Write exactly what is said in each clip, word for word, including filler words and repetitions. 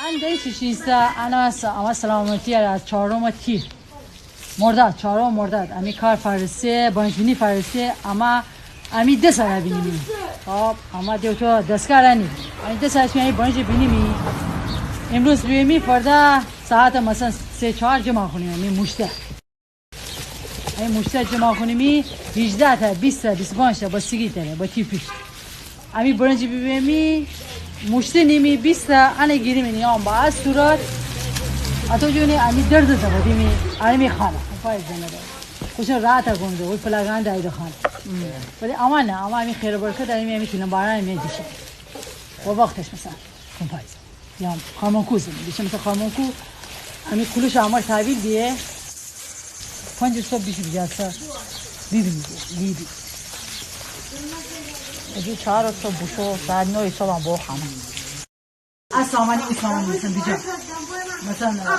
ان دری چی شیسته، انا س-، اما سلامتی اره از چهارم تیر. مرداد، چهارم مرداد. امی کار فرسه، برنج بینی فرسه، اما امی دس اره بینیمی. خب، اما دیو تو دستگاه ره نی. امی دس اره امی برنج بینیمی. امروز بیمی، فردا ساعت مثلاً سه چهار جمع کنیم، امی موشته. امی موشته جمع کنیمی، هیجده تا، بیست تا، بیست و پنج تا، با سیگی تره، با تی پیش. امی برنج بیبیمی، موشته نیمی، بیست تا، انه گیریمی نیام با از صورت. اتو جونی امی درد زبادیمی، امی خانه. فایز زنده. خوشا راحت گنده، وی پلاگان دایده خانه. ولی اما نه، اما امی خیر و برکت، امی، امی تیلن باران، امی دیشه. و وقتش مثلاً، کم فایز. یا خامنکو زنی، دیشه مثلاً خامنکو، امی کلوش امر تحویل دیه، پنج صبح بیشی بیجا سر، بیبی میگه، بیبی. اجی چهار صبح بوشو، ساعت نه صبح هم بو خانه. ا سامانی، ای سامانی مثلاً بیجا. مثلاً،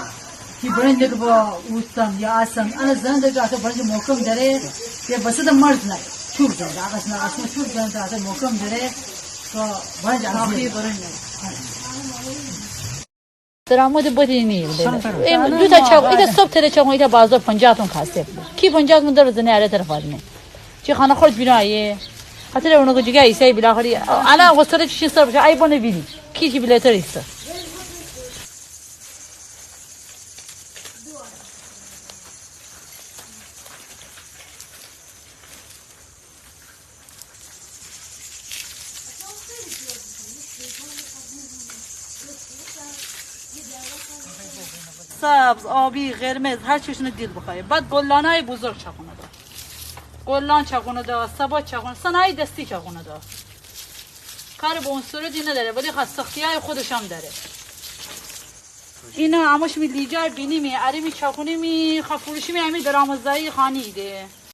کی برنج که با اوستم یا آسم، انا زن ده که اتو برنج محکم داره، یا وسط مرز نه، چوب زن ده، آقاس نه، آقاس نه، چوب زن ده، اتو محکم داره، تو برنج آقای آسم. برنج. درآمد بدی نیه. دو تا چاقو، ایتا صبح تره چاقو، ایتا بازار پنجاه تومن کاسه. کی پنجاه تومن دره زنه اره طرف آدمه. چی خانه خرج بینا ایه. خاطر اونو که جگه ایسای بالاخره. انا وسط چی سر بشه، ای بنه بیدی. کی چی بلاتر ایسه. سبز، آبی، قرمز، هر چی شونه دیل بخوایه. بعد گلدانای بزرگ چاکونه دا. گلدان چاکونه دا، سبد چاکونه، صنایع دستی چاکونه دا. کار به اون صورتی نداره، ولی خب سختیای خودش هم داره. اینا همش می لیجار بینیمی، اریمی چاکونیمی، خب فروشیمی، امی درآمدزایی خانی ده.